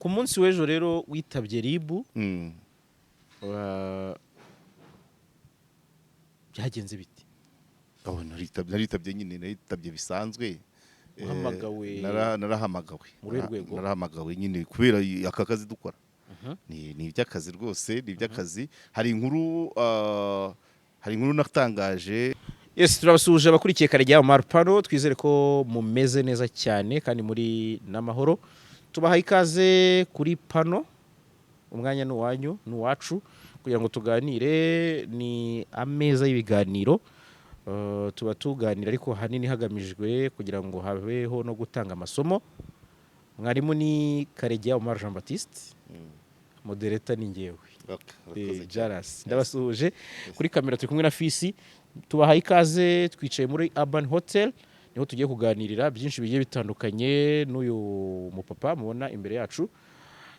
Ku munsi w'ejo rero witabye RIB. Byagenze bite? Oh, naritabye nyine, naritabye bisanzwe. Uhamagawe? Narahamagawe. Muri uruhe rwego? Narahamagawe nyine kubera aka kazi dukora. Ni iby'akazi rwose, ni iby'akazi. Hari inkuru natangaje. Yes, turabasuhuje abakurikiye Karegeya Omar Pano. Twizere ko mumeze neza cyane kandi muri n'amahoro. Tubahaye ikaze kuri pano. Umwanya ni uwanyu, ni uwacu kugira ngo tuganire. Ni ameza y'ibiganiro. Tuba tuganira ariko ahanini hagamijwe kugira ngo habeho no gutanga amasomo. Mwarimu ni Karegeya Omar Jean Baptiste, moderator ni ngewe. Okay, urakoze cyane. Jaras, ndabasuhuje. Kuri kamera turi kumwe na Fisi. Tubahaye ikaze. Twicaye muri Urban Hotel, niho tugiye kuganirira byinshi bigiye bitandukanye n'uyu mupapa mubona imbere yacu.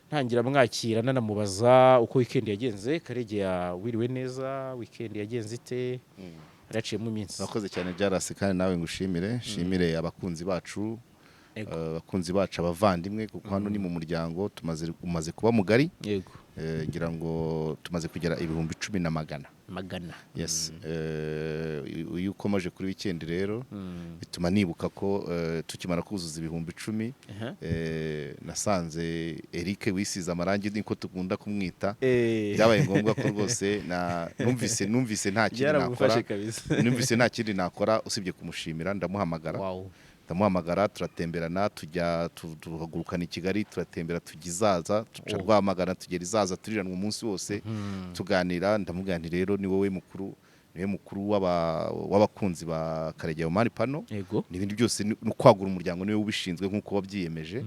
Ntangira mwakira, nanamubaza uko weekend yagenze. Karegeya, wiriwe neza? Weekend yagenze ite? Yaraciyemo iminsi. Urakoze cyane, Jaras, kandi nawe ngushimire, nshimire abakunzi bacu. Abakunzi bacu, abavandimwe, kuko hano ni mu muryango, tumaze umaze kuba mugari. Ngira ngo tumaze kugera 100,100. Magana. Yes. Iyo ukomeje kuri weekend rero bituma nibuka ko tukimara kuzuza 10,000, nasanze Eric wisize amarangi, niko dukunda kumwita. Byabaye ngombwa ko rwose na numvise nta kindi nakora. Byaramufashe kabisa. Numvise nta kindi nakora usibye kumushimira, ndamuhamagara. Ndamuhamagara, turatemberana, tujya duhagurukana i Kigali, turatembera, tujya Izaza, tuca Rwamagana, tugera Izaza, turiranwa umunsi wose tuganira. Ndamubwira nti: "Rero ni wowe mukuru, niwe mukuru w'abakunzi ba Karegeya Omar Pano." N'ibindi byose ni ukwagura umuryango, niwe ubishinzwe nk'uko wabyiyemeje.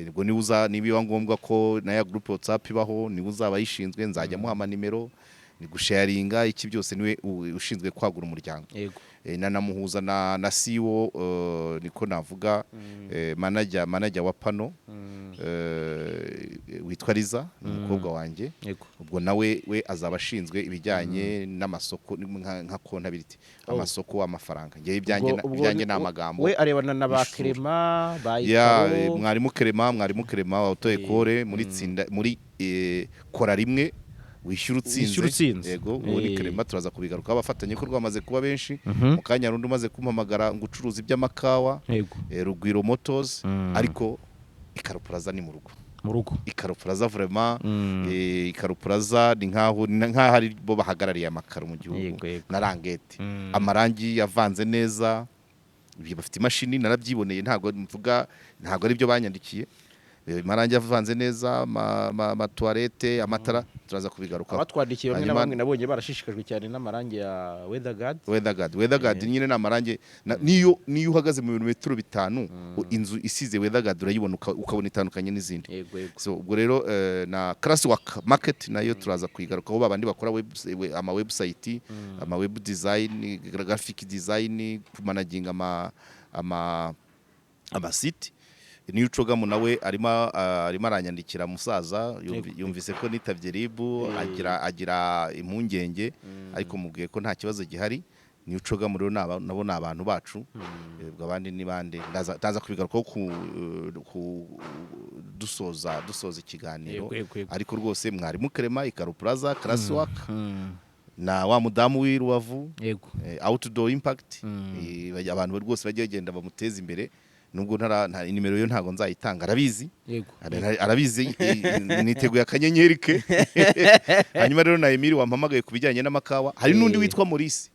Ubwo niwe uza, niba ngombwa ko na ya groupe WhatsApp ibaho, niwe uzaba ayishinzwe, nzajya muha amanimero, ni gusharinga iki, byose niwe ushinzwe kwagura umuryango. Nanamuhuza na CEO, niko navuga, manager wa Pano, witwa Liza, ni umukobwa wanjye. Ubwo nawe we azaba ashinzwe ibijyanye n'amasoko, nka comptabilité, amasoko, amafaranga. Ngewe ibyanjye Ubwo ibyanjye ni amagambo we arebana na ba n'ishuri. Kerema ba Ya. Ikaro. Mwarimu Kerema wa auto école muri tsinda, muri kora rimwe wishyura utsinze. Wishyura utsinze. Yego, uwo ni Kerema, turaza kubigarukaho. Abafatanyabikorwa bamaze kuba benshi. Mu kanya hari undi umaze kumpamagara ngo ucuruza iby'amakawa, Rugwiro Motors. Ariko Ikaro Plaza ni mu rugo. Mu rugo. Ikaro Plaza vraiment, Ikaro Plaza ni nkaho ari bo bahagarariye amakaro mu gihugu Yego, yego. na rangete, amarangi yavanze neza. Ibi bafite imashini, narabyiboneye, ntabwo mvuga, ntabwo ari byo banyandikiye. Amarangi avanze neza, amatoilette, amatara, turaza kubigarukaho. Abatwandikiye bamwe na Hanyuma bamwe nabonye barashishikajwe cyane n'amarangi ya Weatherguard. Weatherguard nyine ni amarangi niyo uhagaze mu birometero 5, inzu isize Weatherguard urayibona, ukabona itandukanye n'izindi. yego yego So ubwo rero na Classwork Market nayo turaza kuyigarukaho, babandi bakora ama website, ama web design, graphic design, kumanaginga ama site. Niyo ucogamu nawe arimo aranyandikira, musaza yumvise ko nitabye RIB, agira impungenge, ariko mubwiye ko nta kibazo gihari. Niyo ucogamu rero nabo ni abantu bacu. Ubwo abandi ni bande? Ndaza kubigarukaho ku dusoza ikiganiro. Yego, yego, yego. Ariko rwose mwarimu Kerema, Ikaro Plaza, Classwork na wa mudamu w'i Rubavu, Outdoor Impact. Abantu rwose bajya bagenda bamuteza imbere, nubwo nta nimero yo ntabwo nzayitanga, arabizi. Arabizi, niteguye akanyenyeri ke. Hanyuma rero na Emile wampamagaye ku bijyanye n'amakawa, hari n'undi witwa Maurice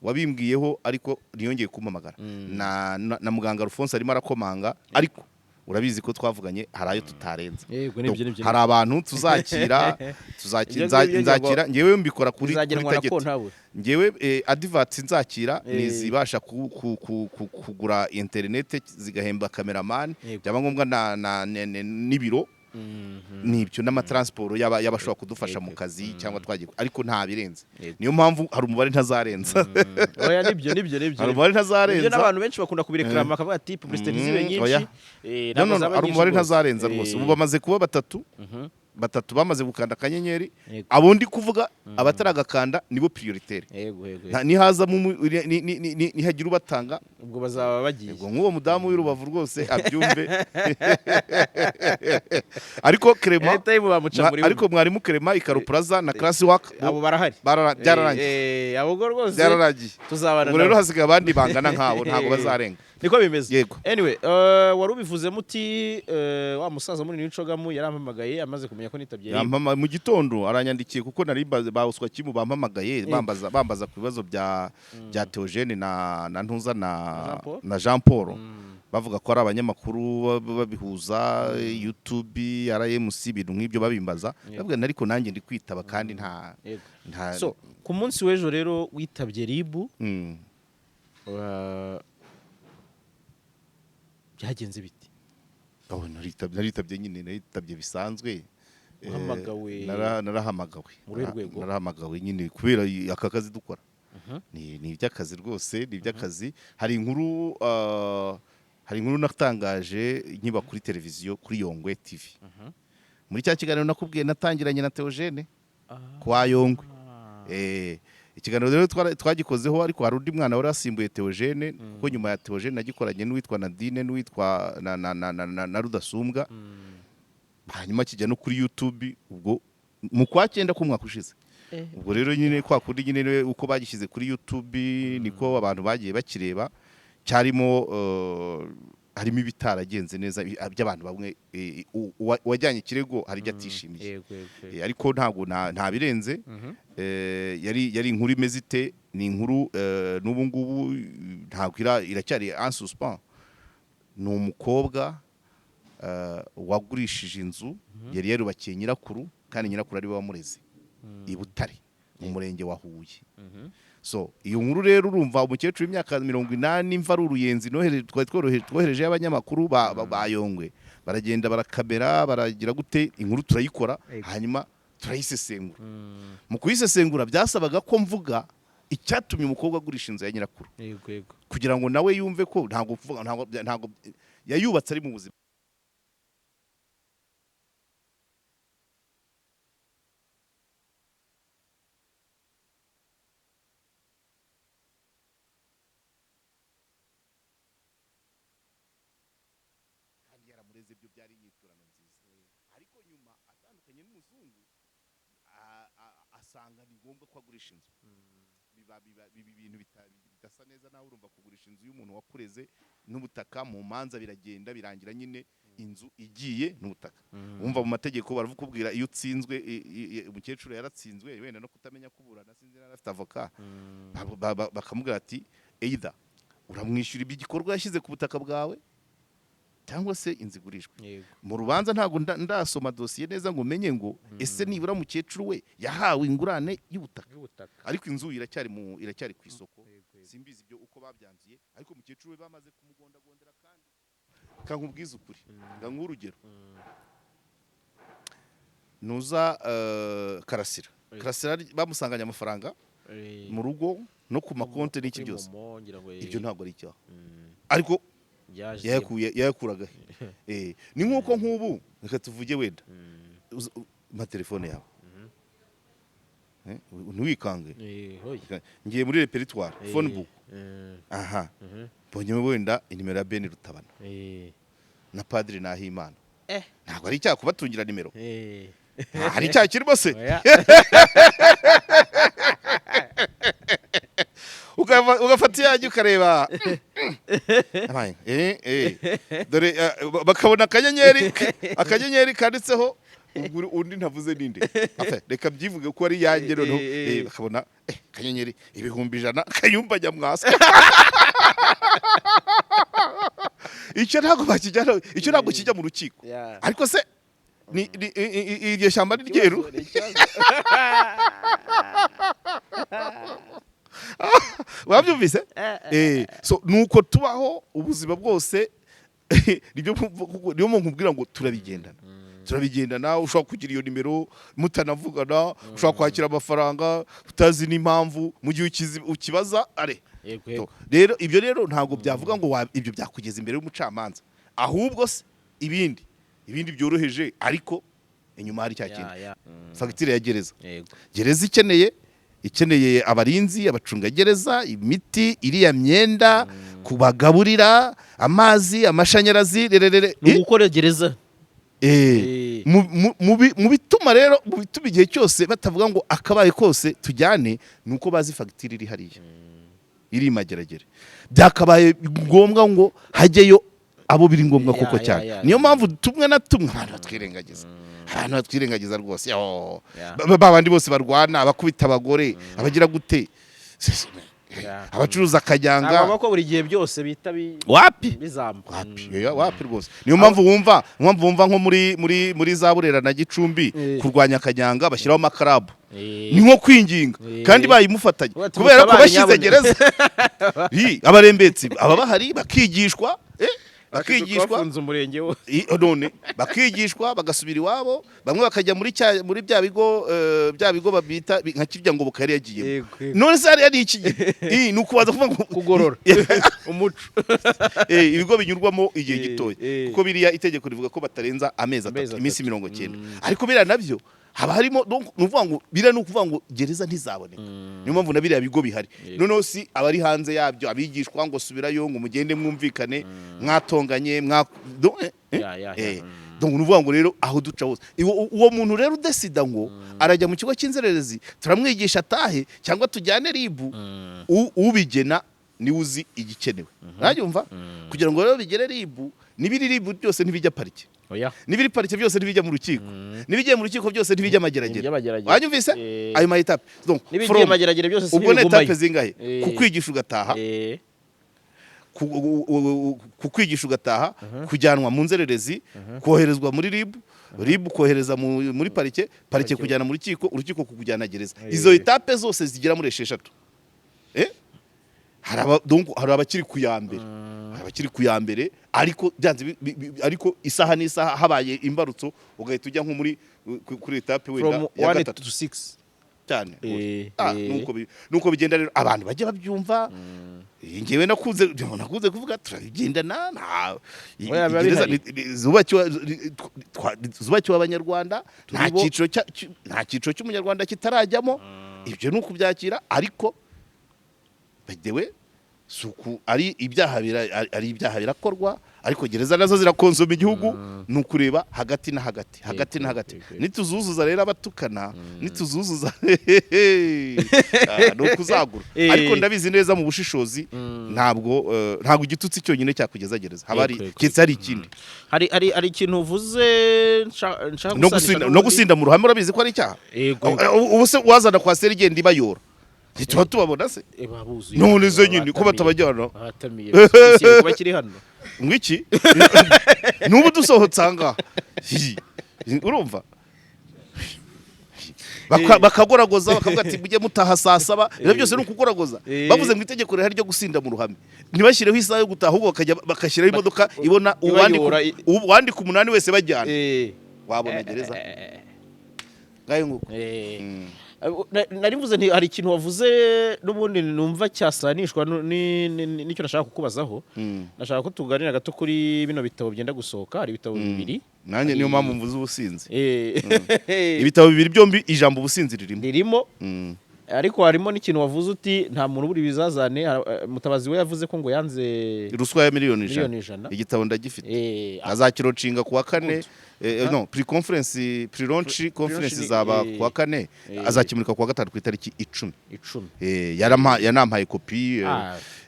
wabimbwiyeho ariko ntiyongeye kumpamagara, na muganga Alphonse arimo arakomanga, ariko urabizi ko twavuganye hari ayo tutarenza. Yego, nibyo, nibyo. Hari abantu tuzakira, tuzakira Ibyo ngibyo nzakira ngewe mbikora kuri bizagenwa na target. kontabure. Ngewe adverts nzakira ni zibasha kugura internet, zigahemba cameraman, byaba ngombwa n'ibiro, nibyo, n'amatransport y'abashobora kudufasha mu kazi cyangwa twagiye, ariko nta birenze. Niyo mpamvu hari umubare ntazarenza. Oya, nibyo, nibyo, nibyo. Hari umubare Nibyo. ntazarenza. N'abantu benshi bakunda kubireklama, bakavuga ati publicité ntizibe Oya. nyinshi. No, Ntabwo no, no, zaba hari nyinshi umubare rwose. ntazarenza rwose. Ubu bamaze kuba batatu. Batatu bamaze gukanda akanyenyeri. Yego. Abo ndi kuvuga, abataragakanda nibo prioritaire. Yego yego Nihazamo nihagira ubatanga, ubwo bazaba bagiye. Ubwo nk'uwo mudamu w'i Rubavu rwose abyumve. Ariko Clement, Anytime bamuca muri ariko mwarimu Clement, Ikaro Plaza na Class Work, abo barahari. Byararangiye. Abo ubwo rwose Byararangiye. tuzabana Ubwo rero nabo. hasigaye abandi bangana nkabo, ntabwo bazarenga. Niko bimeze. Yego. Anyway, wari ubivuze muti wa musaza munini w'incogamu yarampamagaye amaze kumenya ko nitabye RIB. Mu gitondo aranyandikiye, kuko nari ba Uswakimu bampamagaye, bambaza ku bibazo bya Theogene na Ntuza na Jean Paul? na Jean Paul, bavuga ko ari abanyamakuru babihuza YouTube, RMC, ibintu nk'ibyo babimbaza. Babwira, ariko nanjye ndi kwitaba kandi nta nta. So ku munsi w'ejo rero witabye RIB, byagenze bite? Oh, naritabye nyine, naritabye bisanzwe. Uhamagawe- Narahamagawe. Mu ruhe rwego? Narahamagawe nyine kubera aka kazi dukora. Ni iby'akazi rwose, ni iby'akazi. Hari inkuru natangaje nkiba kuri televiziyo, kuri Yongwe TV, muri cya kiganiro nakubwiye natangiranye na Theogene kwa Yongwe. Ikiganiro rero twagikozeho, ariko hari undi mwana wari wasimbuye Theogene, kuko nyuma ya Theogene nagikoranye n'uwitwa Nadine n'uwitwa na Rudasumbwa, hanyuma kijya no kuri YouTube ubwo mu kwa cyenda k'umwaka ushize. Ubwo rero nyine kwa kundi nyine uko bagishyize kuri YouTube niko abantu bagiye bakireba. Cyarimo harimo ibitaragenze neza by'abantu bamwe, uwajyanye ikirego hari ibyo atishimiye. Yego yego yego. Ariko ntabwo nta birenze. Yari inkuru imeze ite? Ni inkuru n'ubu ngubu ntabwo iracyari en suspens. Ni umukobwa wagurishije inzu yari yarubakiye nyirakuru, kandi nyirakuru ari we wamureze, i Butare mu murenge wa Huye. So iyo nkuru rero, urumva umukecuru w'imyaka 80, imva ari uruyenzi, twari twoherejeyo abanyamakuru ba Yongwe, baragenda barakamera, baragira gute, inkuru turayikora, hanyuma turayisesengura. Mu kuyisesengura byasabaga ko mvuga icyatumye umukobwa agurisha inzu ya nyirakuru, yego yego kugira ngo nawe yumve ko ntabwo kuvuga ntabwo yayubatse ari mu buzima. Kandi yaramureze, ibyo byari inyiturano nziza. Ariko nyuma atandukanye n'umuzungu, asanga ni ngombwa ko agurisha inzu. Biba ibintu bidasa neza. Nawe urumva, kugurisha inzu y'umuntu wakureze n'ubutaka mu manza, biragenda birangira nyine inzu igiye n'ubutaka. Wumva mu mategeko baravukubwira iyo utsinzwe, umukecuru yaratsinzwe wenda no kutamenya kuburana, sinzi niba afite avoka, bakamubwira ati either uramwishyura ibyo igikorwa yashyize ku butaka bwawe, cyangwa se inzu igurishwe. Mu rubanza ntabwo ndasoma dosiye neza ngo menye ngo ese nibura mukecuru we yahawe ingurane y'ubutaka, y'ubutaka. Ariko inzu iracyari ku isoko. Yego, yego. Simbizi ibyo uko babyanzuye, ariko mukecuru we bamaze kumugondagondera. Kandi kankubwiza ukuri, nguhe urugero. Nuza Karasira. Karasira bamusanganye amafaranga mu rugo no ku makonti n'iki Kuri byose. Momo, ngira ngo, Ibyo ntabwo ari icyaha, ariko byaje yayakuraga he? Ni nk'uko nk'ubu reka tuvuge wenda mpa telefone yawe. Ntiwikange. Hoya. Ngiye muri répertoire, phone book. Aha, mbonye wenda inimero ya Ben Rutabana na Padiri Nahimana. Ntabwo ari icyaha kubatungira nimero. Hari icyaha kirimo se? Oya. Ugafata iyanjye ukareba. Abaye, dore bakabona akanyenyeri kanditseho ubwo undi ntavuze ninde. Enfin, reka byivuge ko ari iyanjye noneho. Bakabona akanyenyeri 100,000, Kayumba Nyamwasa. Icyo ntabwo bakijyana, icyo ntabwo kijya mu rukiko. Ariko se ni iryo shyamba ni ryeru? Ni ikibazo. Wabyumvise? So nuko tubaho ubuzima bwose. Nibyo niyo mpamvu nkubwira ngo turabigendana, turabigendana. Ushobora kugira iyo nimero mutanavugana, ushobora kwakira amafaranga utazi n'impamvu, mu gihe ukibaza are. Yego. Rero ibyo rero ntabwo byavuga ngo ibyo byakugeza imbere y'umucamanza, ahubwo se ibindi byoroheje, ariko Inyuma hari cya kintu, fagitire ya gereza. Gereza ikeneye abarinzi, abacungagereza, imiti, iriya myenda, kubagaburira, amazi, amashanyarazi, rererere. Ni ugukora gereza. Mu bituma rero, mu bituma igihe cyose batavuga ngo akabaye kose tujyane, ni uko bazi fagitire iri hariya, iri i Mageragere. Byakabaye ngombwa ngo hajyeyo abo biri ngombwa koko cyane. Niyo mpamvu tumwe na tumwe abantu batwirengagiza, abantu batwirengagiza rwose. Yo. Ba bandi bose barwana, abakubita abagore, abagira gute, abacuruza akajyanga. Ntabwo ko buri gihe byose bita Wapi. bizamba. Wapi. Yoya, wapi rwose. Niyo mpamvu wumva nko muri za Burera na Gicumbi, kurwanya akanyanga bashyiraho amakarabu. Ni nko kwinginga kandi bayimufatanye, Bati kubera ko mutabare bashyize nyabune. gereza. Abarembetsi aba bahari bakigishwa, bakigishwa. Bafunze umurenge wose. None bakigishwa bagasubira iwabo, bamwe bakajya muri bya bigo, bya bigo babita nka kirya ngo yari yagiyemo. Yego, yego. None se hariya ni iki gihe? Ni ukubanza kuvuga ngo Kugorora umuco. Ibigo binyurwamo igihe gitoya, kuko biriya itegeko rivuga ko batarenza amezi Amezi 3, iminsi 3. 90. Ariko biriya nabyo haba harimo, donc ni ukuvuga ngo biriya, ni ukuvuga ngo gereza ntizaboneka. Niyo mpamvu na biriya bigo bihari. Noneho si abari hanze yabyo, abigishwa ngo subirayo, ngo mugende mwumvikane, mwatonganye mwa donc, Donc ni ukuvuga ngo rero aho duca hose, uwo muntu rero udesida ngo arajya mu kigo cy'inzererezi, turamwigisha atahe cyangwa tujyane RIB, ubigena niwe uzi igikenewe. Urabyumva? Kugira ngo rero bigere RIB, n'ibiri RIB byose ntibijya parike, Oya. n'ibiri parike byose ntibijya mu rukiko, n'ibigiye mu rukiko byose ntibijya Mageragere. Ntibijya Mageragere. Wanyumvise? Ayo ma étapes. Donc N'ibigiye Mageragere byose si ubwo ni ntibigumayo. étapes zingahe? Kukwigisha ugataha, kukwigisha ugataha, kujyanwa mu nzererezi, koherezwa muri RIB, RIB kohereza muri parike, parike kujyana mu rukiko, urukiko kukujyana gereza. Izo étapes zose zigera muri 6. Donc hari abakiri ku ya mbere, hari abakiri ku ya mbere, ariko byanze ariko isaha n'isaha habaye imbarutso ugahita ujya nko muri kuri étape wenda From ya 1 gatatu to 6. Cyane. Nuko bigenda rero, abantu bajya babyumva. Njyewe nakunze kuvuga turabigendana nta Oya, biba gereza bihari. Zubakiwe Abanyarwanda, nta Turibo. cyiciro nta cyiciro cy'Umunyarwanda kitarajyamo. Ibyo ni ukubyakira. Ariko by the way, si uku ari ibyaha ari ibyaha birakorwa, ariko gereza nazo zirakonsoma igihugu. Ni ukureba hagati na hagati, hagati na hagati. Nituzuzuza rero abatukana, nituzuzuza, ni ukuzagura. Ariko ndabizi neza mu bushishozi, ntabwo igitutsi cyonyine cyakugeza gereza, haba hari keretse hari ikindi. Hari ikintu uvuze nshaka No gusanisha gusinda, no n'ubundi. gusinda mu ruhame, urabizi ko ari icyaha. Yego. Ubu se wazana coaster igenda ibayora, ntituba tubabona se? Babuzuye. None se nyine ko batabajyana? Babatamiye kuba kiri hano. Ngo iki? N'ubu dusohotse aha ngaha. Hi. Urumva, bakagoragoza bakavuga ati mujye mutaha saa 7. Ibyo byose ni ukugoragoza. Bavuze ngo itegeko rihari ryo gusinda mu ruhame, ntibashyireho isaha yo gutaha, ahubwo bakajya bagashyiraho imodoka ibona Ibayora uwandika 8 wese bajyana, wabona gereza. Ngayo nguko. Nari mvuze nti hari ikintu wavuze n'ubundi numva cyasanishwa n'icyo nashaka kukubazaho. Nashaka ko tuganira gato kuri bino bitabo byenda gusohoka. Hari ibitabo bibiri. Nanjye niyo mpamvu mvuze ubusinzi. Ibitabo bibiri byombi ijambo ubusinzi ririmo. Ririmo. Ariko harimo n'ikintu wavuze uti nta muntu ubura ibizazane. Mutabazi we yavuze ko ngo yanze ruswa ya miliyoni 100. Miliyoni 100. Igitabo ndagifite. Azakilaunchinga kuwa kane. No pre conference, pre launch conference izaba kuwa kane. Azakimurika kuwa gatanu ku itariki 10. 10. Yanampaye kopi.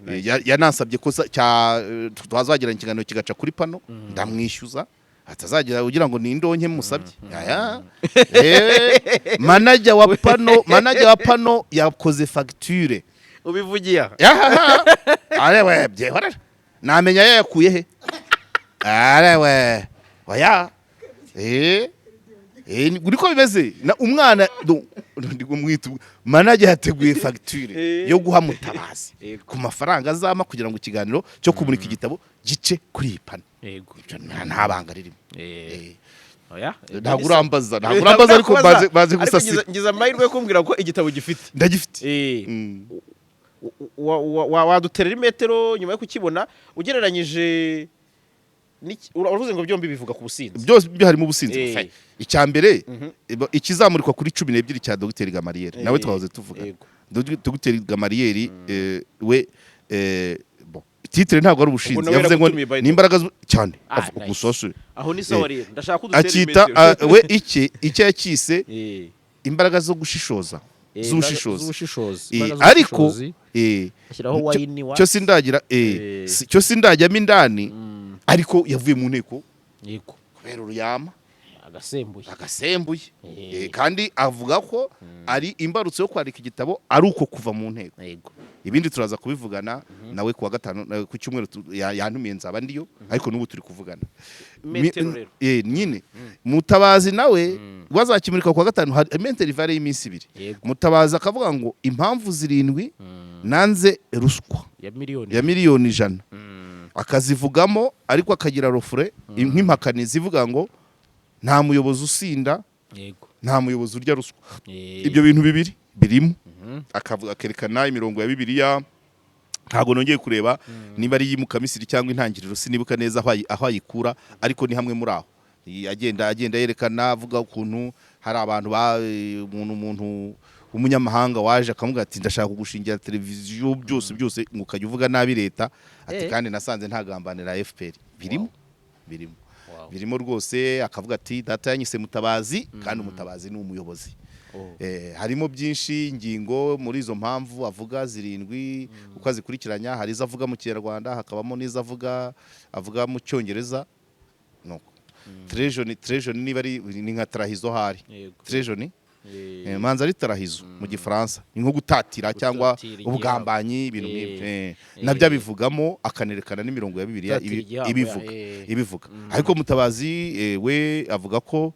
Nice. Yanansabye ko cya twazagirana ikiganiro kigaca kuri pano, ndamwishyuza, atazagira ugira ngo ni indonke musabye. Aya manager wa pano yakoze facture. Ubivugiye aha? Yahaha. Arewe, byihorera, namenya yayakuye he? Arewe, oya, niko bimeze. Na umwana ndi kumwita manager yateguye facture yo guha Mutabazi ku mafaranga azama kugira ngo ikiganiro cyo kumurika igitabo gice kuri iyi pano. Ibyo nta banga ririmo. Oya. Ntabwo urambaza, ariko baze Ariko gusasira. ngize amahirwe yo kumbwira ko igitabo gifite. Ndagifite. Waduterera imetero nyuma yo kukibona, ugereranyije Uravuze ngo byombi bivuga ku businzi. Byose byo harimo ubusinzi. Icya mbere, ikizamurikwa kuri 12 cya Dr Gamariel, nawe twahoze tuvuga. Dr Gamariel, we, bon, titre ntabwo ari ubushinzi. Ubwo nawe Yavuze ngo yaragutumiye, by the ni imbaraga cyane. Ah, nice. Gusa Aho ni sawa rero, ndashaka ko udutera akita imetero. We icye yakise imbaraga zo gushishoza, z'ubushishozi. Z'ubushishozi. Ariko Ariko ashyiraho wine wa cyo sindagira, cyo sindajyamo indani, ariko yavuye mu nteko kubera uruyama. Agasembuye. Agasembuye. Kandi avuga ko ari imbarutso yo kwandika igitabo ari uko kuva mu nteko. Ibindi turaza kubivugana nawe kuwa gatanu, ku cyumweru yantumiye, nzaba ndiyo, ariko n'ubu turi kuvugana. Metero rero. Nyine Mutabazi nawe wazakimurika kuwa gatanu, hari intervalle y'iminsi 2. Mutabazi akavuga ngo impamvu zirindwi nanze ruswa ya miliyoni ya miliyoni 100, akazivugamo, ariko akagira refrain nk'impakanizi ivuga ngo nta muyobozi usinda, nta muyobozi urya ruswa. Ibyo bintu bibiri birimo, akavuga, akerekana imirongo ya Bibiliya. Ntabwo nongeye kureba niba ari iy'Imukamisiri cyangwa Intangiriro, sinibuka neza aho ayikura, ariko ni hamwe muri aho. Agenda yerekana, avuga ukuntu hari abantu ba umuntu w'umunyamahanga waje akamubwira ati: "Ndashaka kugushingira televiziyo, byose byose, ngo ukajya uvuga nabi leta." Ati: "Kandi nasanze ntagambanira FPR." Birimo, birimo. Birimo rwose. Akavuga ati: "Data yanyise Mutabazi, kandi umutabazi ni umuyobozi." Harimo byinshi, ingingo muri izo mpamvu avuga zirindwi uko azikurikiranya, hari izo avuga mu Kinyarwanda, hakabamo n'izo avuga mu Cyongereza. Nuko treason, niba ari ni nka tarahizo hari treason, manza ari tarahizo mu Gifaransa, ni nko gutatira cyangwa Gutatira igihango. ubugambanyi, ibintu nk'ibyo. Nabyo abivugamo, akanerekana n'imirongo ya Bibiliya Gutatira igihango, ibivuga. Ibivuga. Ariko Mutabazi, we avuga ko,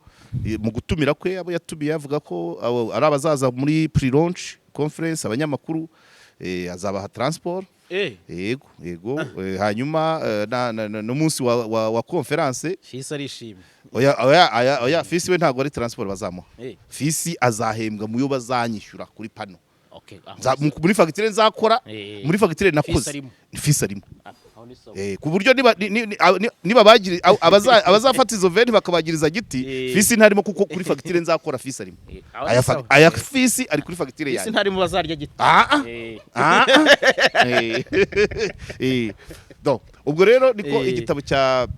mu gutumira kwe, abo yatumiye, avuga ko abo ari abazaza muri pre-launch conference, abanyamakuru, azabaha transport. Yego. Hanyuma n'umunsi wa conference. Fisi arishimye. Oya, oya, oya, oya, fisi we ntabwo ari transport bazamuha. Fisi azahembwa mu yo bazanyishyura kuri pano. Okay, aho ni Muri fagitire nzakora, muri fagitire nakoze. Fisi arimo. Fisi arimo. Ah, aho ni sawa. Ku buryo niba niba bagiri abazafata izo veni bakabagiriza giti, fisi ntarimo, kuko kuri fagitire nzakora fisi arimo. Aho ni Aya sawa. aya fisi ari kuri fagitire Fisi yanjye. ntarimo bazarya giti. Ah, ah. Ah, ah. Donc, ubwo rero niko igitabo cya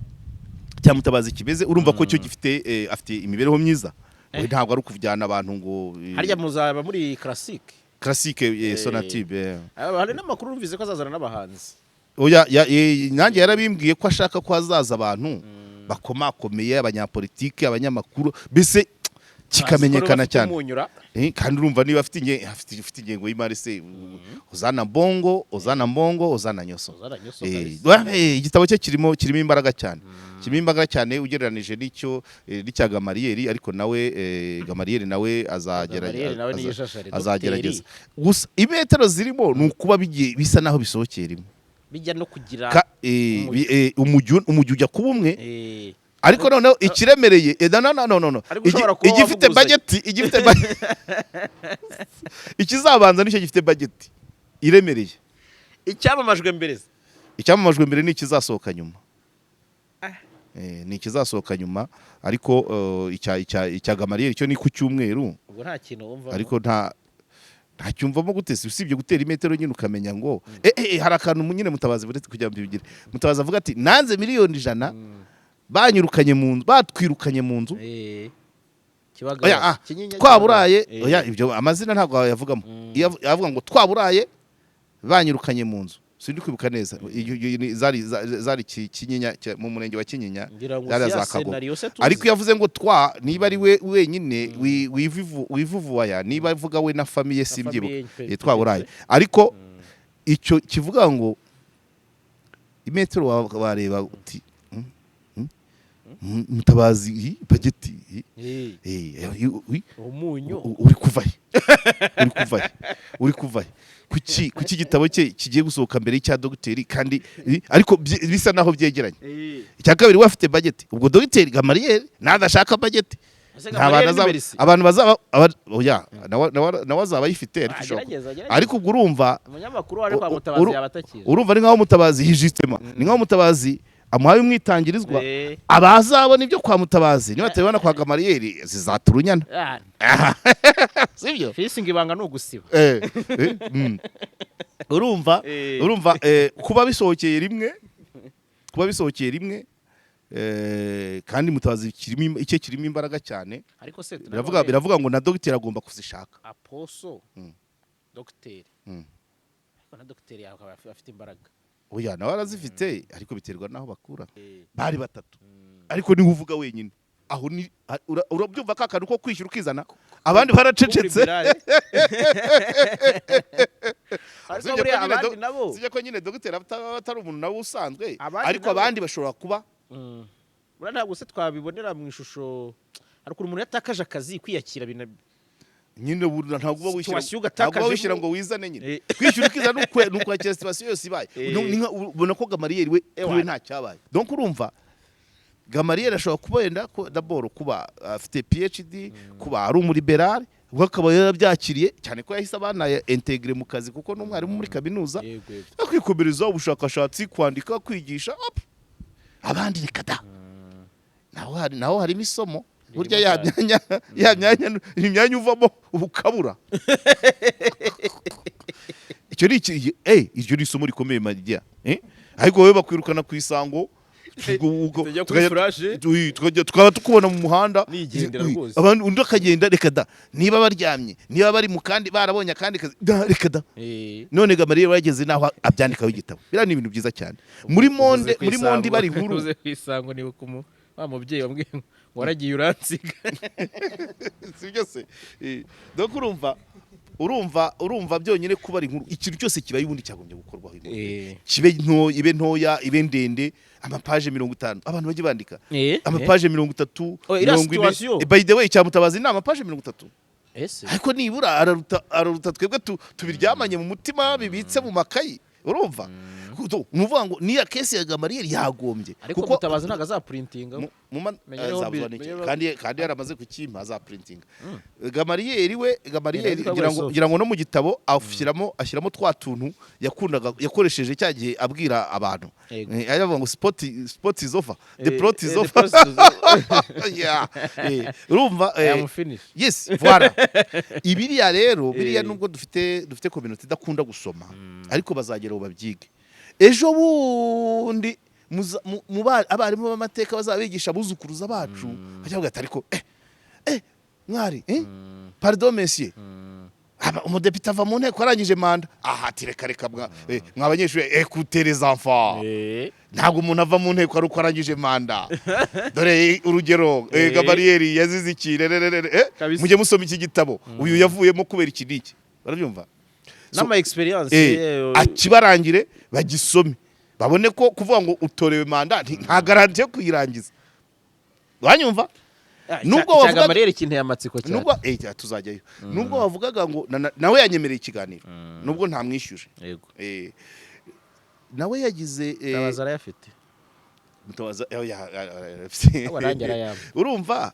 Mutabazi kimeze. Urumva ko cyo gifite, afite imibereho myiza. We ntabwo ari ukujyana abantu ngo Harya muzaba muri Classic? Classique, Sonatube. Ah, hari n'amakuru numvise ko azazana n'abahanzi. Oya, nanjye yarabimbwiye ko ashaka ko hazaza abantu bakomakomeye, abanyapolitike, abanyamakuru, mbese kikamenyekana cyane. Umunyura. Kandi urumva niba afite ingengo y'imari se, uzana mbongo, uzana mbongo, uzana nyoso. Uzana nyoso kabisa. Igitabo cye kirimo imbaraga cyane, kirimo imbaraga cyane ugereranije n'icyo, n'icya Gamariyeri. Ariko nawe, Gamariyeri nawe Gamariyeri nawe niyishashare, azagerageza. Gusa imetero zirimo ni ukuba bigiye bisa naho bisohokeye rimwe. Bijya no kugira Umujyi ujya kuba umwe. Ariko noneho ikiremereye, no, no, no, no, no. Ariko ushobora kuba Igifite wavuguruzanya. budget, igifite ikizabanza nicyo gifite budget iremereye. Icyamamajwe mbere se? Icyamamajwe mbere ni ikizasohoka nyuma. Ni ikizasohoka nyuma, ariko icya Gamariyeri cyo ni ku cyumweru. Ubwo nta kintu wumva? Ariko ntacyumvamo gute se, usibye gutera imetero nyine ukamenya ngo hari akantu nyine Mutabazi, buretse kugira ngo mbibigire, Mutabazi avuga ati: "Nanze miliyoni 100, banyirukanye mu nzu, batwirukanye mu nzu." Kibagabaga. Oya, ah, Kinyinya, twaburaye. Kibagabaga. Oya, ibyo amazina ntabwo yavugamo. Iyo avuga ngo twaburaye, banyirukanye mu nzu, sindi kwibuka neza. Zari Kinyinya, mu murenge wa Kinyinya. Ngira ngo zariya si za ya Kagogo. scenario se tuzi. Ariko iyo avuze ngo twa, niba ari we wenyine wivuvuwaya, niba avuga we na famille, simbyibuka. Famille Twaburaye, ariko icyo kivuga ngo imetero wareba uti: Mutabazi, budget, Umunyu. Uri kuva he? Uri kuva he? Uri kuva he? Kuki igitabo cye kigiye gusohoka mbere y'icya dogiteri, kandi ariko bisa naho byegeranye? Icya kabiri, we afite budget. Ubwo dogiteri Gamariyeri nadashaka budget, Ese nta Gamariyeri bantu ni azaba Merci? Abantu bazaba oya, nawe azaba ayifite, ariko Agerageza, agerageza. Ariko ubwo urumva Umunyamakuru wari kwa Mutabazi yaba atakije. Urumva ni nkaho Mutabazi hijitema, ni nkaho Mutabazi Amuhaye umwitangirizwa. Abazabona ibyo kwa Mutabazi, niba batabibona kwa Gamariyeri, zizatura unyana. Sibyo? Fisi, ngo ibanga ni ugusiba. Urumva? Urumva, kuba bisohokeye rimwe, kandi Mutabazi kirimo icye, kirimo imbaraga cyane. Ariko se Biravuga, biravuga ngo na dogiteri agomba kuzishaka. Aposo dogiteri, ariko na dogiteri akaba afite imbaraga. Oya, nawe arazifite, ariko biterwa n'aho bakura. Bari batatu, ariko niwe uvuga wenyine. Aho ni urabyumva, ka kantu ko kwishyura ukizana, abandi baracecetse. Ariko Usibye ko buriya nyine abandi nabo usibye ko nyine dogiteri atari umuntu nawe usanzwe. Abandi Ariko abandi bashobora kuba Buriya ntabwo se twabibonera mu ishusho, hari ukuntu umuntu yatakaje akazi, kwiyakira Nyine ntabwo uba wishyira, Situation ntabwo uba ugatakajemo. wishyira ngo wizane nyine. Kwishyura ukizana ni ukwakira situation yose ibaye. Ubona ko Gamariyeri we, kuri we nta cyabaye. Donc urumva, Gamariyeri ashobora kuba wenda d'abord kuba afite PhD, kuba ari umulibérale, ubwo akaba yarabyakiriye cyane ko yahise abana intégré mu kazi, kuko n'umwarimu muri kaminuza, yego yego akikomereza ubushakashatsi, kwandika, kwigisha, up. Abandi reka da. Naho harimo isomo burya. Ririmo Ya cyane. myanya, imyanya uvamo ukabura, icyo ni iki? Iryo ni isomo rikomeye, Mariya, eh? Ariko wowe bakwirukana ku Isango, Tujya kuri Flash. Tukaba tukubona mu muhanda. Nigendera rwose. Abandi, undi akagenda, reka da. Niba baryamye, niba bari mu kandi, barabonye akandi kazi, da, reka da. None Gamariye wageze naho abyandikaho igitabo. Biriya ni ibintu byiza cyane muri monde, muri monde bari inkuru. Uvuze ku Isango, nibuka wa mubyeyi wambwiye ngo waragiye uransiga. Si byo se? Donc urumva byonyine kuba ari inkuru, ikintu cyose kibaye ubundi cyagombye gukorwaho inkuru. Kibe nto, ibe ntoya, ibe ndende, amapaje 50, abantu bajye bandika amapaje 30, Oh, iriya 40. situation. By the way, cyamutabazi ni amapaje 30. Ese Ariko nibura araruta twebwe tubiryamanye mu mutima, bibitse mu makayi. Urumva, ni ukuvuga ngo niya case ya Gamariyeri yagombye Ariko Mutabazi ntabwo azaprintinga. Mu Menya rero azabuzwa n'iki? menya rero- Kandi yaramaze kukimpa, azaprintinga. Gamariyeri we, Gamariyeri, Ngira ngira ngo soft. ngira ngo no mu gitabo ashyiramo twa tuntu yakundaga, yakoresheje cya gihe abwira abantu. Yego. Aravuga ngo sport is over, the plot is The over. plot is over. Yeah. Urumva, I am finished. Yes, voilà. Ibiriya rero, biriya, nubwo dufite community idakunda gusoma, ariko bazagera ubu babyige ejo bundi. Abarimu b'amateka bazabigisha abuzukuruza bacu, bajya bavuga ati: "Ariko mwari, pardon monsieur, umudepite ava mu nteko arangije manda." Aha ati: "Reka reka, mwa banyeshuri, écoutez les enfants, ntabwo umuntu ava mu nteko ari uko arangije manda. Dore urugero, Gamariyeri yazize iki, rererere, Kabisa. mujye musoma iki gitabo, uyu yavuyemo kubera iki n'iki." Barabyumva? N'ama experience. Akibarangire, bagisome, babone ko kuvuga ngo utorewe manda nta garantie yo kuyirangiza. Wanyumva? Nubwo Nubwo wavuga- Gamariyeri kinteye amatsiko cyane. Nubwo tuzajyayo, nubwo wavugaga ngo nawe yanyemereye ikiganiro, nubwo ntamwishyuje. Nawe yagize Mutabazi arayafite. Mutabaza Abo nanjye arayampa. Urumva,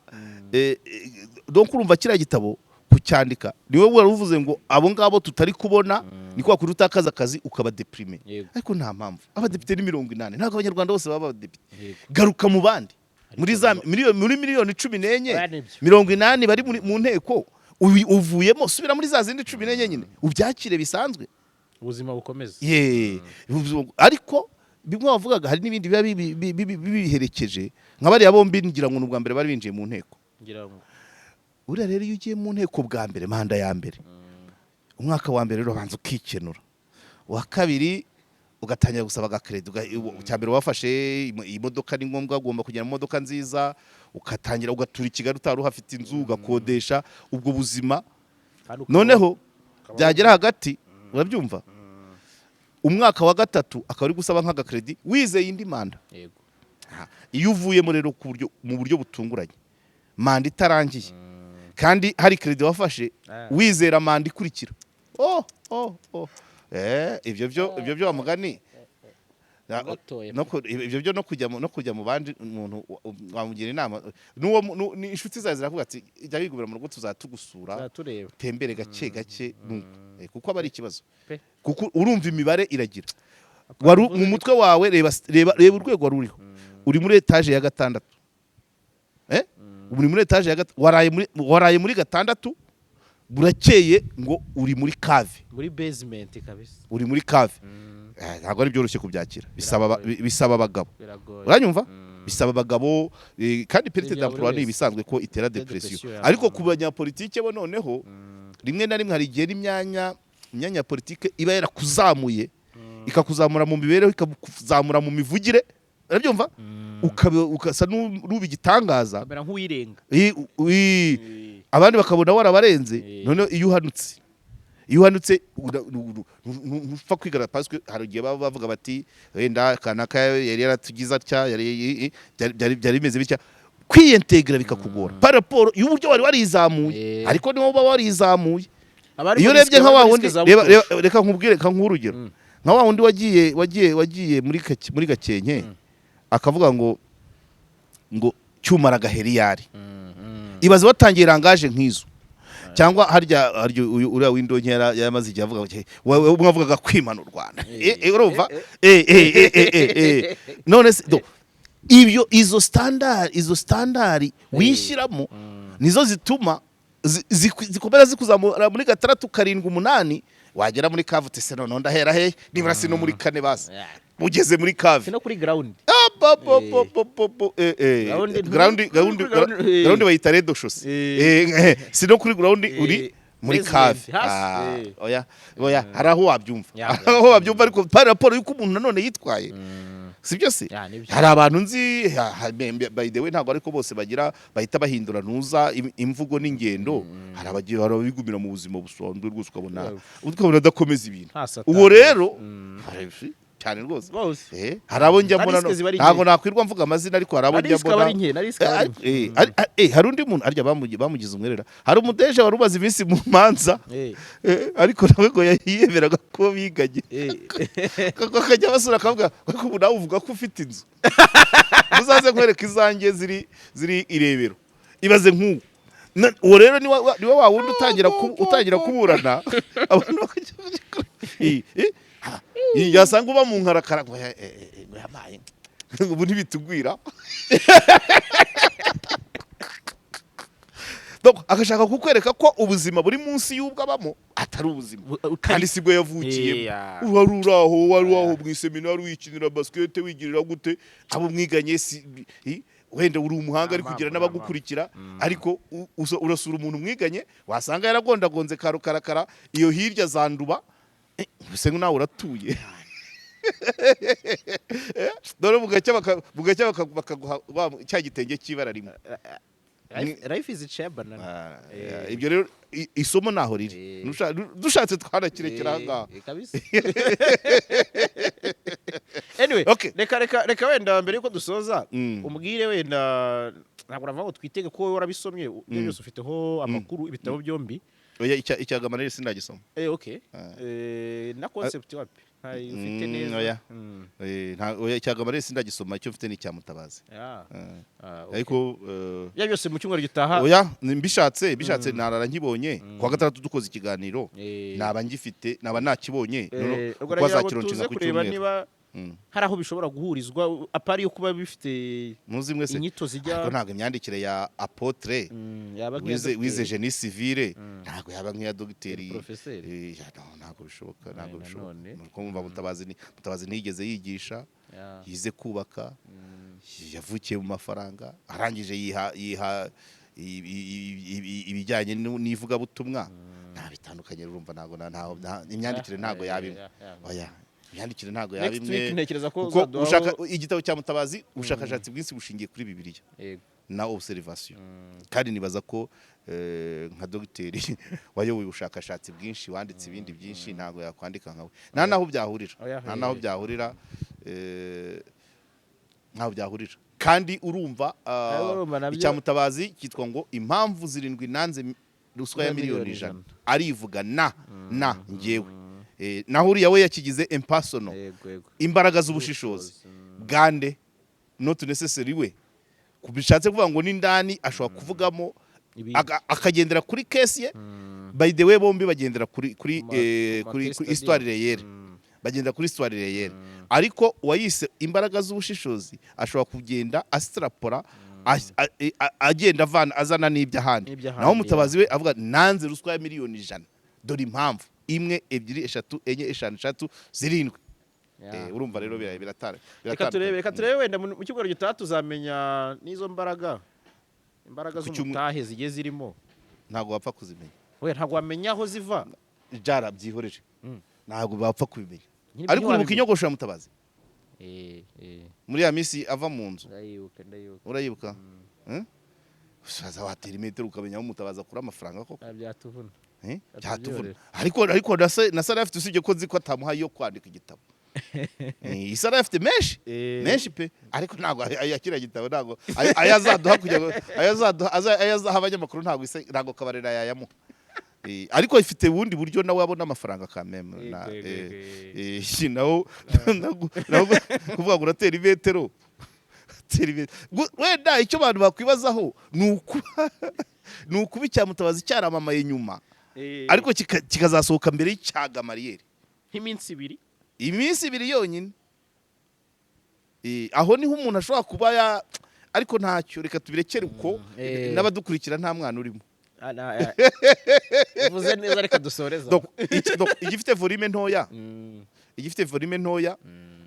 donc urumva kiriya gitabo kucyandika, niwe wari uvuze ngo abo ngabo tutari kubona, ni kwa kuri utakaza akazi ukaba déprimé. Ariko nta mpamvu, abadepite ni 80, ntabwo Abanyarwanda bose baba abadepite. Garuka mu bandi, muri za miliyoni, muri miliyoni 14, Oya, nibyo. 80 bari mu nteko, uvuyemo, subira muri za zindi 14 nyine, ubyakire bisanzwe. Ubuzima bukomeza. Ye, ariko bimwe wavugaga, hari n'ibindi biba bibiherekeje, nka bariya bombi ngira ngo ni ubwa mbere bari binjiye mu nteko. Ngira ngo Buriya rero iyo ugiye mu nteko bwa mbere, manda ya mbere, umwaka wa mbere urabanza ukikenura, uwa kabiri ugatangira gusaba agakredi. Icya mbere wafashe imodoka, ni ngombwa, ugomba kugenda mu modoka nziza, ugatangira ugatura i Kigali utari uhafite inzu, ugakodesha, ubwo buzima. Kandi Noneho byagera hagati, urabyumva, umwaka wa gatatu akaba ari gusaba nk'agakredi, wizeye indi manda. Aha. Iyo uvuyemo rero ku buryo, mu buryo butunguranye, manda itarangiye, kandi hari kredi wafashe, wizera manda ikurikira, oh. Ibyo byo wa mugani. Gatoya. Ibyo byo no kujya mu bandi, umuntu wamugira inama n'uwo ni inshuti zawe ziravuga ati: "Jya wigumira mu rugo, tuzatugusura, Tureba. tembere gake gake." Nuko kuko aba ari ikibazo. Pe. Kuko urumva imibare iragira wari mu mutwe wawe, reba reba reba urwego wari uriho. Uri muri étage ya gatandatu, uri muri étage ya waraye muri gatandatu, burakeye ngo uri muri cave. Muri basement kabisa. Uri muri cave. Ntabwo ari byoroshye kubyakira, bisaba abagabo. Biragoye. Uranyumva? Mm. Bisaba abagabo, kandi perte Ibya buri d'emploi ni wese. ibisanzwe ko itera Itera depression. depression, ya. Ariko ku banyapolitike bo noneho, rimwe na rimwe hari igihe n'imyanya imyanya ya politike iba yarakuzamuye, ikakuzamura mu mibereho, ikakuzamura mu mivugire, urabyumva, ukasa n'uba igitangaza. Kamera nk'uwirenga. Abandi bakabona warabarenze. Noneho iyo uhanutse ntupfa kwigaragaza, parce que hari igihe baba bavuga bati wenda kanaka yari yaratugize atya, byari bimeze bitya, kwiyentegera bikakugora par rapport y'uburyo wari warizamuye. Ariko niwo uba warizamuye. Abari Iyo muri urebye risque, nka wa abari muri wundi risque za reba, butosha. reka nkubwire, reka nguhe urugero nka wa wundi wagiye muri Gakenke, akavuga ngo cyuma aragaheriyari. Ibaze watangiye langage nk'izo, cyangwa harya uyu uriya w'indonke yaramaze igihe avuga ngo, wowe umwe avugaga kwimana u Rwanda. Urumva, none se ibyo izo standard wishyiramo nizo zituma zikomeza zikuzamura muri gatandatu, karindwi, umunani, wagera muri cave uti: "Se noneho ndahera hehe? Nibura si no muri kane basi?" Ugeze muri cave. Si no kuri ground. Ah, bo, bo, bo, bo, bo, bo, Ground ground ground kuri ground, ground bayita rez-de-chaussée. Si no kuri ground, uri muri basement, cave. hasi, Ah, oya oya, hari aho wabyumva, hari aho wabyumva, ariko par rapport y'uko umuntu nanone yitwaye, sibyo se? Ya, nibyo. Hari abantu nzi, by the way, ntabwo ariko bose bagira bahita bahindura ntuza imvugo n'ingendo. Hari abagiye, hari ababigumira mu buzima busanzwe rwose, ukabona adakomeza ibintu. Nta satani. Uwo rero cyane rwose. Rwose. Hari abo njya Na mbona risque ziba ari ntabwo nke. nakwirwa mvuga amazina, ariko hari abo Na njya risque aba mbona. ari nke, na risque aba ari nke. Hari undi muntu arya bamugize umwerera, hari umudeje wari umaze iminsi mu manza, ariko nawe ngo yiyemeraga ko biganye, akajya basura akavuga ko ubu nawe uvuga ko ufite inzu, muzaze nkwereka izanjye ziri irebero. Ibaze nk'ubu. Uwo rero niwe wa wundi utangira kuburana, abantu bakajya ha, yasanga uba mu nkarakara ngo ngo yamaye, ubu ntibitugwira. Donc, agashaka kukwereka ko ubuzima buri munsi y'ubwo abamo atari ubuzima, kandi sibwo yavukiyemo. Wari uri aho, wari aho mu iseminari wikinira basket, wigirira gute, abo mwiganye si wenda uri umuhanga ari Nta kugira mpamvu, n'abagukurikira, ariko urasura umuntu mwiganye, wasanga yaragondagonze karukarakara iyo hirya za Nduba, ubuse nawe uratuye. Dore bugacya bakaguha cya gitenge cy'ibara rimwe. Life is a chair banana. Ah, ibyo rero isomo naho riri. Dushatse twanakirekera aha ngaha. Kabisa. Anyway, reka wenda mbere yuko dusoza, umbwire wenda, ntabwo navuga ngo twitege ko wowe warabisomye ibyo byose, ufiteho amakuru, ibitabo byombi. Oya, icya Gamarere sindagisoma. Okay. Na concept wapi, ntayo ufite neza? Oya. Oya, icya Gamarere sindagisoma, icyo mfite ni icya Mutabazi. Ah, okay. Ariko ibyo byose mu cyumweru gitaha. Oya, mbishatse narara nkibonye kuwa gatandatu dukoze ikiganiro, naba ngifite, naba nakibonye. Noneho Ubwo kuko nagira ngo azakironcinga tuze ku kureba cyumweru. niba hari aho bishobora guhurizwa, apart yo kuba bifite Muzi mwese inyito zijya ariko ntabwo imyandikire ya apôtre yaba nk'iya wize dogiteri. Wize génie civil ntabwo yaba nk'iya dogiteri. Professeur. Ya, no, ntabwo bishoboka, ntabwo bishoboka. Nanone. Nuko mwumva Mutabazi ntiyigeze yigisha, yize kubaka, yavukiye mu mafaranga, arangije yiha ibijyanye n'ivugabutumwa, nta bitandukanye. Urumva ntabwo imyandikire ntabwo yaba imwe. Oya, imyandikire ntabwo yaba Next imwe. week ntekereza ko Kuko uzaduhaho. Igitabo cya Mutabazi, ubushakashatsi bwinshi bushingiye kuri Bibiliya na observation, kandi nibaza ko nka dogiteri wayoboye ubushakashatsi bwinshi, wanditse ibindi byinshi, ntabwo yakwandika nkawe, nta naho byahurira. Oya, Nta naho byahurira, ntaho byahurira. Kandi urumva, Ariko urumva nabyo- icya Mutabazi cyitwa ngo "Impamvu zirindwi nanze ruswa ya miliyoni 100", arivuga na njyewe. Naho uriya we yakigize impersonal. Yego yego Imbaraga z'ubushishozi bwande, not necessary we bishatse kuvuga ngo n'indani ashobora kuvugamo Ibindi. Akagendera kuri case ye. By the way, bombi bagendera kuri Ma- kuri case kuri study. histoire réelle. Bagenda kuri histoire réelle, ariko uwayise Imbaraga z'Ubushishozi ashobora kugenda astrapora, agenda avana, azana n'iby'ahandi. N'iby'ahandi, Naho Mutabazi we avuga: "Nanze ruswa ya 100,000,000, dore impamvu imwe, ebyiri, eshatu, enye, eshanu, eshatu, zirindwi." Urumva rero biratara. Reka turebe, reka turebe, wenda mu cyumweru gitaha tuzamenya n'izo imbaraga Ku cyumwe- z'umutahe zigiye zirimo. Ntabwo wapfa kuzimenya. We, ntabwo wamenya aho ziva. Jara byihorere. Ntabwo bapfa kubimenya. Nyine Ariko uribuka ntiwabimenya. inyogosho ya Mutabazi Eh, muri ya minsi ava mu nzu? Ndayibuka, ndayibuka. Urayibuka? Eh? Usaza watera imetero ukamenya aho Mutabazi akura amafaranga koko. Ah, byatuvuna. Eh? Atubyihorere. Byatuvuna. Ariko na Sara afite, usibye ko nzi ko atamuha yo kwandika igitabo. Isara afite menshi, menshi pe, ariko ntabwo aya kiriya gitabo, ntabwo ayo azaduha kugira ngo ayo azaduha ayo azaha abanyamakuru, ntabwo ntabwo Kabarera yayamuha. Ariko ifite ubundi buryo nawe abona amafaranga kameme na Yego, yego, yego. Nawo kuvuga ngo uratera imetero, tera imetero. Wenda icyo abantu bakwibazaho ni ukuba icya Mutabazi cyaramamaye nyuma, ariko kikazasohoka mbere y'icya Gamariyeri. Nk'iminsi 2. Iminsi 2 yonyine. Aho niho umuntu ashobora kuba ya, ariko ntacyo, reka tubirekere uko. N'abadukurikira, nta mwana urimo. Ah, uvuze neza, reka dusoreze. Donc, igifite volume ntoya, igifite volume ntoya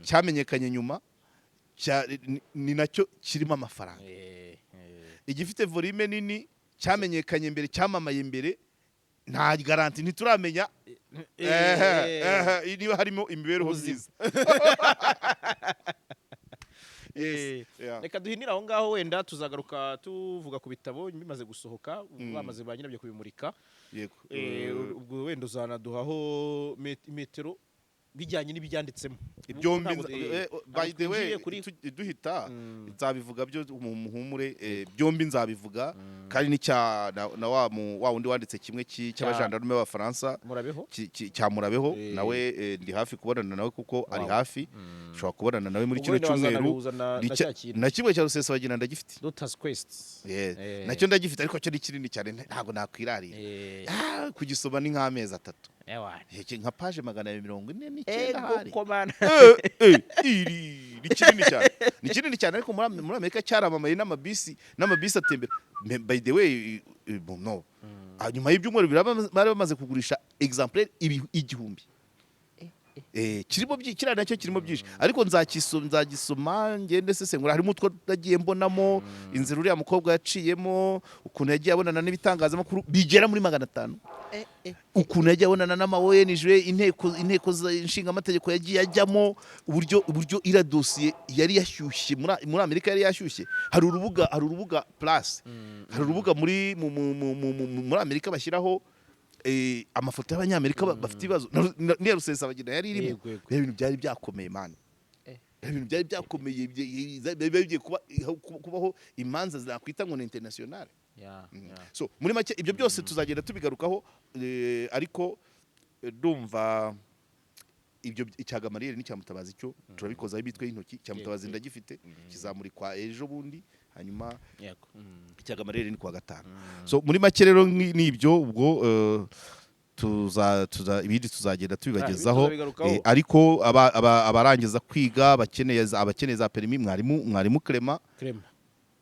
cyamenyekanye nyuma, ni nacyo kirimo amafaranga. Igifite volume nini cyamenyekanye mbere, cyamamaye mbere, nta garantie, ntituramenya niba harimo imibereho Ubuzima. myiza. Yes, yeah. Reka duhinire aho ngaho, wenda tuzagaruka tuvuga ku bitabo bimaze gusohoka, bamaze ba nyirabyo kubimurika. Yego. Ubwo wenda uzanaduhaho metero bijyanye n'ibyanditsemo. Byombi. Ntabwo By the way, twinjiye kuri duhita nzabivuga byo mu muhumure, byombi nzabivuga, kandi n'icya na wa wundi wanditse kimwe cy'abajandarume b'Abafaransa. Murabeho. Cya Murabeho. Eh. Nawe ndi hafi kubonana nawe kuko ari hafi, ushobora kubonana nawe muri Ubwo kino wenda cyumweru. wazanabihuza na cya kintu. Na kimwe cya Rusesabagina ndagifite. Doctor's Quest. Yeah. Eh. Nacyo ndagifite, ariko cyo ni kinini cyane, ntabwo nakwirarira. Kugisoma ni nk'amezi 3. Ewana. Nka page 249 Ego ahari. komana. Iri ni kinini cyane, ni kinini cyane, ariko muri Amerika cyaramamaye, n'amabisi atembera. By the way, bon, no. Nyuma y'ibyumweru bari bamaze kugurisha exemplaire 1000. Kirimo kiriya nacyo kirimo byinshi, ariko nzagisoma ngende sesengura. Harimo utwo nagiye mbonamo, inzira uriya mukobwa yaciyemo, ukuntu yagiye abonana n'ibitangazamakuru bigera muri 500, ukuntu yagiye abonana n'ama ONG, inteko nshingamategeko yagiye ajyamo, uburyo iriya dosiye yari yashyushye muri Amerika, yari yashyushye. Hari urubuga plus, hari urubuga muri mu- mu- mu- mu- mu- muri Amerika bashyiraho amafoto y'Abanyamerika bafite ibibazo. N'iya Rusesabagina yari irimo. Yego, yego. Biriya bintu byari byakomeye, man. Biriya bintu byari byakomeye, byari bigiye kubaho imanza zakwita ngo ni international. So muri make ibyo byose tuzagenda tubigarukaho, ariko ndumva ibyo icya Gamariyeri n'icya Mutabazi cyo turabikozaho imitwe y'intoki. Icya Mutabazi ndagifite, kizamurikwa ejo bundi, hanyuma Yego. Icya Gamariyeri ni kuwa gatanu. So muri make rero ni ibyo. Ubwo tuza ibindi tuzagenda tubibagezaho. Tuzabigarukaho. Ariko abarangiza kwiga abakeneye za permis, mwarimu Clement Clement.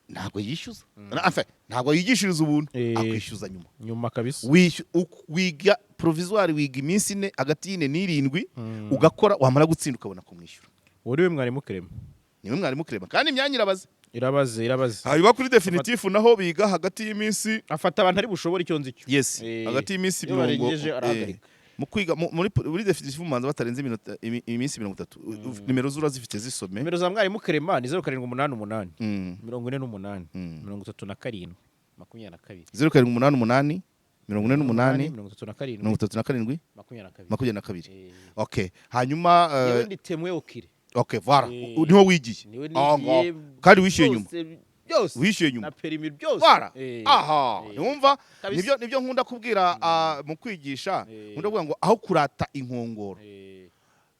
ntabwo yishyuza. Enfin, ntabwo yigishiriza ubuntu, akwishyuza nyuma. Nyuma kabisa. Wiga provisoire, wiga iminsi 4, hagati y'4 n'irindwi, ugakora, wamara gutsinda ukabona kumwishyura. Uwo niwe mwarimu Clement. Niwe mwarimu Clement, kandi imyanya irabaze. Irabaze, irabaze. Hanyuma kuri définitif naho biga hagati y'iminsi Afata abantu ari bushobore, icyo nzi cyo. Yes. Hagati y'iminsi Iyo 40 barengeje arahagarika. Mu kwiga muri définitif mubanza batarenze iminsi 30. Nimero zura zifite, zisome. Nimero za mwarimu Clement ni 0788 48 37 22. 0788 48 37 37 22. 22. Okay, hanyuma Yewe, ndi temwe okire. Okay, voilà. Niho wigiye. Niwe Ah, nigiye. ngaho. Kandi wishyuye nyuma. Byose, byose. Wishyuye nyuma. Na permis byose. Voilà. Aha, ntiwumva? Kabisa. Nibyo nkunda kubwira mu kwigisha. Nkunda kuvuga ngo aho kurata inkongoro,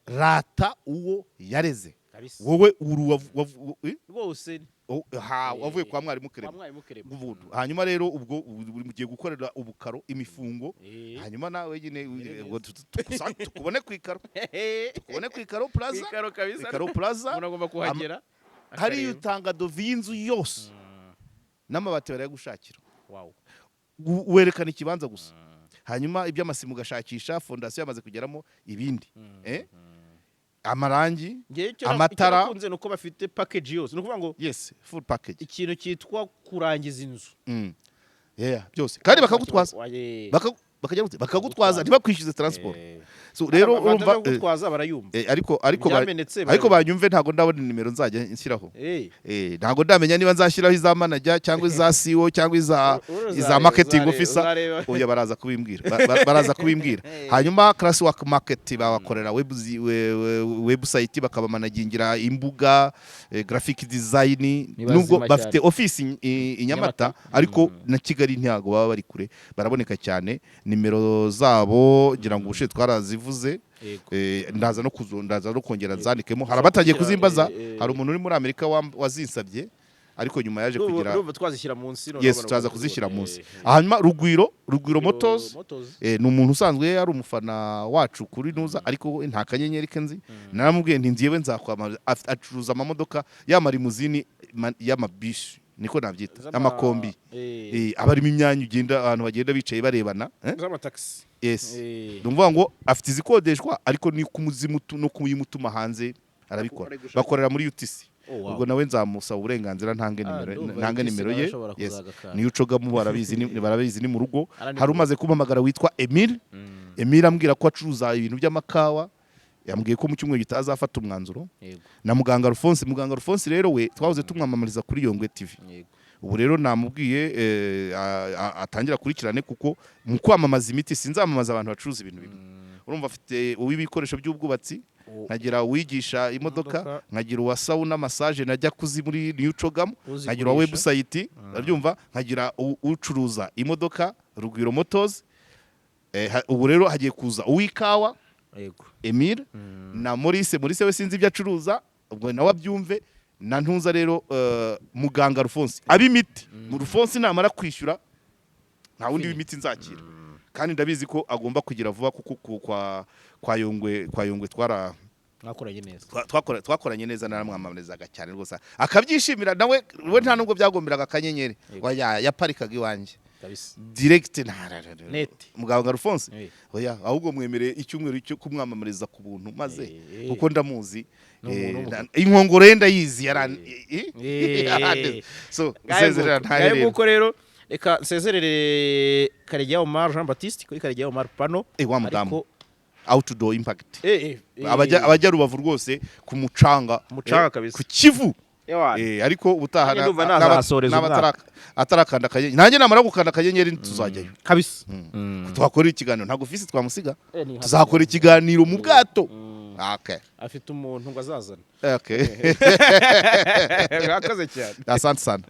rata uwo yareze. Kabisa. Wowe uri Rwose. Oh, ha, wavuye kwa mwarimu Kwa Clement. mwarimu Clement. Ubuntu. Hanyuma rero ubwo mugiye gukorera ubukaro, imifungo. Hanyuma nawe nyine Mere ubwo tukubone ku ikaro, tukubone ku Ikaro Plaza. Ikaro kabisa. Ikaro Plaza. Umuntu agomba kuhagera Hariya akareba. utanga devis y'inzu yose n'amabati barayagushakira. Werekana ikibanza gusa, hanyuma iby'amasimu ugashakisha, fondasiyo yamaze kugeramo, ibindi amarangi, Ngewe icyo amatara. icyo nakunze ni uko bafite package yose, ni ukuvuga ngo Yes, full package. ikintu cyitwa kurangiza inzu. Yeah, byose kandi bakagutwaza. Bakajya gute? Bakagutwaza, ntibakwishyuze transport. So rero Avantage urumva yo kugutwaza barayumva. Ariko Ibyamenetse ariko barabimenya. banyumve, ntabwo ndabona nimero nzajya nshyiraho. Ntabwo ndamenya niba nzashyiraho iza manager cyangwa iza CEO cyangwa iza iza marketing officer. Uzareba. Oya, baraza kubimbwira. Baraza kubimbwira. Hanyuma Classwork Market babakorera website, bakabamanagingira imbuga, graphic design. Ni bazima Nubwo cyane. bafite office i Nyamata, ariko na Kigali ntabwo baba bari kure, baraboneka cyane. Nimero zabo ngira ngo ubushize twarazivuze. Yego. Ndaza no kongera nzandikemo. Hari abatangiye kuzimbaza. Hari umuntu uri muri Amerika wazinsabye, ariko nyuma yaje kugira Ndumva twazishyira munsi noneho Yes, ubona turaza ko kuzishyira tuzibona. munsi. Hanyuma Rugwiro Motors. Motors. Ni umuntu usanzwe ari umufana wacu kuri nuza, ariko we nta kanyenyeri ke nzi. Naramubwiye nti ngiyewe nzakwamamaza. Acuruza amamodoka y'amarimuzini, y'amabisi niko nabyita, y'amakombi. Aba arimo imyanya ugenda, abantu bagenda bicaye barebana, eh? Z'amatagisi. Yes. Ni ukuvuga ngo afite izikodeshwa, ariko ni kumuzimutu no kuyimutuma hanze arabikora. Ari gushaka. Bakorera muri UTC. Oh, wow. Ubwo nawe nzamusaba uburenganzira ntange Ah, nimero, ndumva ntange UTC nimero nawe ye. ashobora Yes. kuzagakanda. Niyo ucogamo barabizi, ni mu rugo. Ara ni Hari mu umaze kumpamagara witwa Emile. Emile ambwira ko acuruza ibintu by'amakawa, yambwiye ko mu cyumweru gitaha azafata umwanzuro. Na muganga Alphonse. Muganga Alphonse rero we twahoze tumwamamariza kuri Yongwe TV. Ubu rero namubwiye atangira akurikirane, kuko mu kwamamaza imiti sinzamamaza abantu bacuruza ibintu bimwe. Urumva afite uw'ibikoresho by'ubwubatsi, nkagira uwigisha imodoka, Imodoka. nkagira uwa sauna, massage na jacuzzi muri New Chogam, Uzigurisha. nkagira uwa website, urabyumva, nkagira ucuruza imodoka, Rugwiro Motors. Ubu rero hagiye kuza uw'ikawa, Emile, na Maurice. Maurice we sinzi ibyo acuruza, ubwo nawe abyumve. Na ntuza rero, muganga Alphonse ab'imiti. Mu Alphonse namara kwishyura nta wundi w'imiti nzakira, kandi ndabizi ko agomba kugira vuba, kuko kwa Yongwe twara Mwakoranye neza. Twakoranye neza, naramwamamarizaga cyane rwose akabyishimira. Nawe we nta nubwo byagomberaga akanyenyeri. Oya, yaparikaga iwanjye direct nta Net. Muganga Alphonse. Oya, ahubwo mwemereye icyumweru cyo kumwamamariza ku buntu, maze kuko ndamuzi. Ni umuntu w'umugabo. Inkongoro ye ndayizi, yarandeze. So Ngahe nsezerera nguko. ntahe Ngahe rero. nguko rero, reka nsezerere Karegeya Omar Jean Baptiste kuri Karegeya Omar Pano. Wa mudamu. Ariko Outdoor Impact. Abajya Abajya Rubavu rwose ku mucanga. Mucanga kabisa. Ku Kivu. Ewana. Ariko ubutaha Nanjye ndumva nazahasoreza naba umwaka. atarakanda akanyenyeri, nanjye namara gukanda akanyenyeri tuzajyayo. Tuhakora ikiganiro, ntabwo fisi twamusiga. Ni hafi. Tuzakora ikiganiro mu bwato. Okay. Afite umuntu ngo azazana. Okay. Mwakoze cyane. Asante sana.